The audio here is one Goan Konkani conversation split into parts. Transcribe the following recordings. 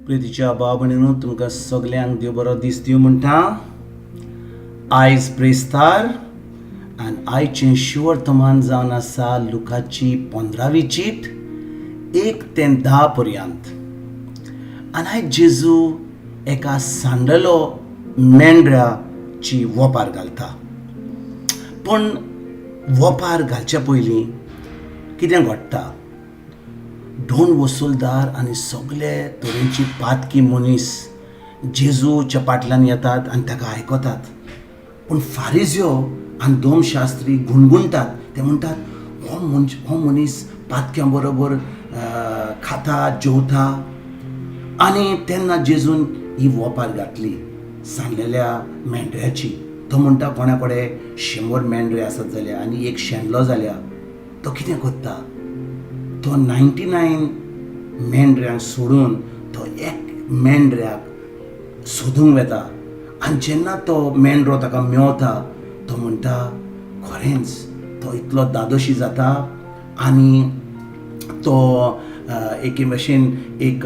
प्रितीच्या भाव भयणीनो, तुमकां सगल्यांक देव बरो दीस दिवं म्हणटा. आयज ब्रेस्तार आनी आयचें शिवर्तमान जावन आसा लुकाची 15वी चीट, 1 ते 10 पर्यंत. आनी आयज जेजू एका सांडलो मेंढराची वोपार घालता. पूण वोपार घालचे पयलीं कितें घडटा? दोन वसुलदार आनी सगळे तरेची पातकी मनीस जेजूच्या फाटल्यान येतात आनी ताका आयकतात. पूण फारिज्यो आनी दोमशास्त्री गुणगुणटात. ते म्हणटात, हो मनश, हो मनीस पातक्यां बरोबर खाता, जेवता. आनी तेन्ना जेजून ही वोपार घातली सांडलेल्या मेंढऱ्याची. तो म्हणटा, कोणा कडेन 100 मेंढरे आसत जाल्यार आनी एक शेणलो जाल्यार तो कितें करता? तो 99 मेंढऱ्यांक सोडून तो एक मेंढऱ्याक सोदूंक वता. आनी जेन्ना तो मेंढरो ताका मेवता, तो म्हणटा, खरेंच तो इतलो दादोशी जाता आनी तो एके भशेन एक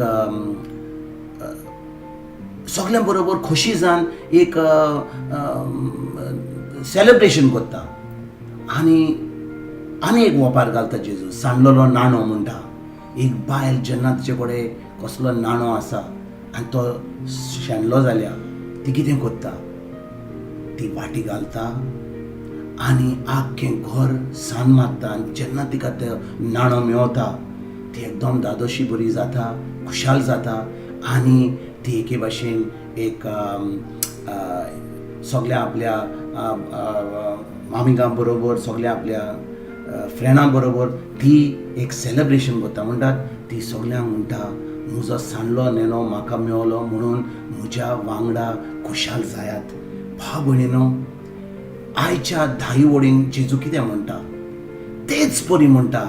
सगल्यां बरोबर खोशी जावन एक सेलिब्रेशन करता. आनी आनी एक वोपार घालता जेजू, सांडलेलो नाणो म्हणटा. एक बायल जेन्ना तिचे कडेन कसलो नाणो आसा आनी तो शेणलो जाल्यार ती कितें करता? ती वाटी घालता आनी आख्खें घर सान मारता. आनी जेन्ना तिका ते नाणो मेवता, ती एकदम दादोशी बरी जाता, खुशाल जाता आनी ती एके भाशेन एक सगल्या आपल्या मामिगां बरोबर, सगल्या आपल्या फ्रेंडां बरोबर ती एक सेलिब्रेशन करता. म्हणटात, ती सगल्यांक म्हणटा, म्हजो सांडलो नेणो म्हाका मेवलो म्हणून म्हज्या वांगडा खुशाल जायात. भाव भयणीनो, आयच्या धाई वडीन जेजू कितें म्हणटा? तेच परी म्हणटा,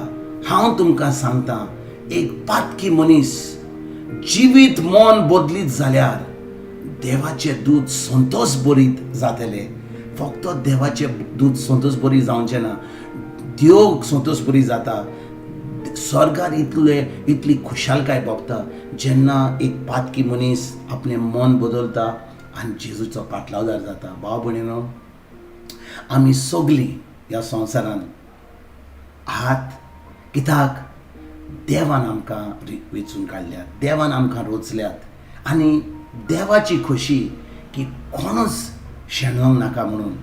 हांव तुमकां सांगता, एक पातकी मनीस जिवीत मन बदलीत जाल्यार देवाचे दूत संतोष बरीत जातले. फक्त देवाचे दूत संतोष बरी जावचे ना, देव संतोष बरी जाता. स्वर्गार इतली खुशालकाय भोगता जेन्ना एक पातकी मनीस आपलें मन बदलता आनी जेजूचो पाटलावदार जाता. भाव भयणीनो, आमी सगलीं ह्या संवसारान हात कित्याक देवान आमकां वेंचून काडल्यात, देवान आमकां रोचल्यात आनी देवाची खोशी की कोणूच शेणोंक नाका म्हणून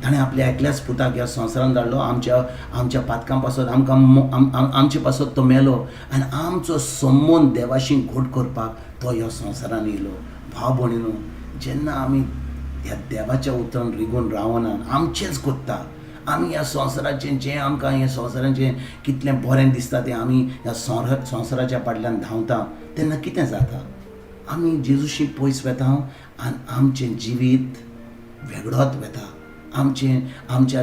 ताणें आपल्या एकल्याच पुताक ह्या संवसारान धाडलो. आमच्या आमच्या पातकां पासत आमकां आमचे पासत तो मेलो आनी आमचो संबंद देवाशी घट करपाक तो ह्या संवसारान येयलो. भाव भयणीनो, जेन्ना आमी ह्या देवाच्या उतरान रिगून रावना, आमचेंच करता, आमी ह्या संवसाराचें जें आमकां ह्या संवसाराचें कितलें बरें दिसता तें आमी ह्या संवसाराच्या फाटल्यान धांवता, तेन्ना कितें जाता? आमी जेजूशी पयस वता आनी आमचें जिवीत वेगळोच वता. आमचें आमच्या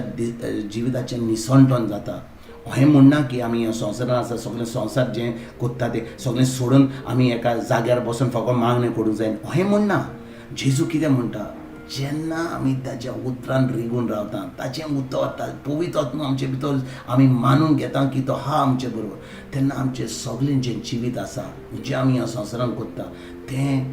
जिविताचें निसणटण जाता. हें म्हणना की आमी ह्या संवसारान आसा, सगळें संवसार जें कोत्ता तें सगळें सोडून आमी एका जाग्यार बसून फकत मागणें करूंक जाय, अहें म्हणना. जेजू कितें म्हणटा? जेन्ना आमी ताच्या उतरान रिगून रावता, ताचें उतर, पवित्र आत्मा आमचे भितर आमी मानून घेता की तो आहा आमचे बरोबर, तेन्ना आमचें सगळें जें जिवीत आसा, जें आमी ह्या संवसारान करता, तें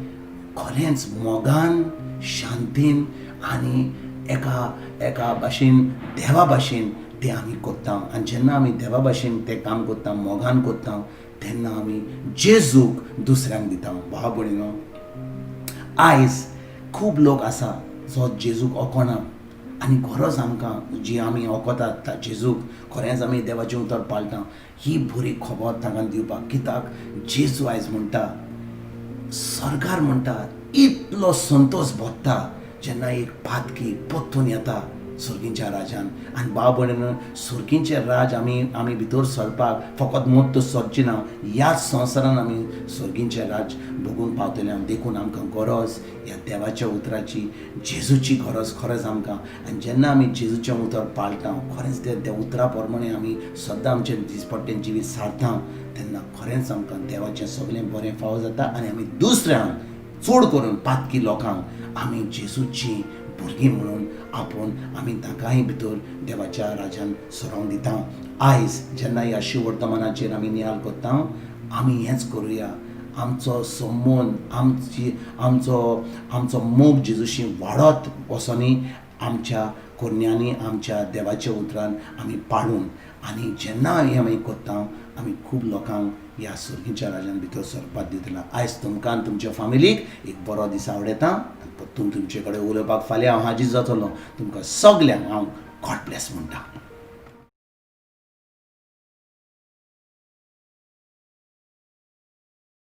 खरेंच मोगान, शांतीन आनी एका एका भाशेन, देवा भाशेन तें आमी करता. आनी जेन्ना आमी देवा भाशेन तें काम करता, मोगान करता, तेन्ना आमी जेजूक दुसऱ्यांक दिता. भाव भयणीनो, आयज खूब लोक आसा जो जेजूक ओकोना आनी गरज आमकां जी आमी ओकोतात जेजूक, खरेंच आमी देवाचें उतर पाळटा, ही बरी खबर तांकां दिवपाक. कित्याक जेजू आयज म्हणटा, सरकार म्हणटा, इतलो संतोश भोगता जेन्ना एक पातकी परतून येता सर्गींच्या राजान. आनी भाव भयणीनो, सर्गींचें राज आमी आमी भितर सरपाक फकत मोत सरची ना, ह्याच संवसारान आमी सर्गींचें राज भोगूंक पावतले. देखून आमकां गरज ह्या देवाच्या उतराची, जेजूची गरज खरेंच आमकां. आनी जेन्ना आमी जेजूचें उतर पाळटा, खरेंच ते त्या उतरा प्रमाणे आमी सद्दां आमचें दिसपट्टें जिवीत सारता, तेन्ना खरेंच आमकां देवाचें सगळें बरें फावो जाता आनी आमी दुसऱ्यांक, चड करून पातकी लोकांक आमी जेजूची भुरगीं म्हणून आपोवन आमी तांकांय भितर देवाच्या राजान सरोंक दिता. आयज जेन्ना ह्या शिवर्तमानाचेर आमी नियाळ करता, आमी हेंच करुया. आमचो संबंद, आमची आमचो आमचो मोग जेजूशी वाडत वचोनी आमच्या कोरण्यांनी आमच्या देवाच्या उतरान आमी पाळून. आनी जेन्ना हें आमी करता, आमी खूब लोकांक ह्या सर्गीच्या राजान भितर सरपाक दितला. आयज तुमकां आनी तुमच्या फामिलीक एक बरो दीस आवडयता आनी परतून तुमचे कडेन उलोवपाक फाल्यां हांव हाजीर जातलो. तुमकां सगल्यांक हांव गॉड ब्लेस म्हणटा.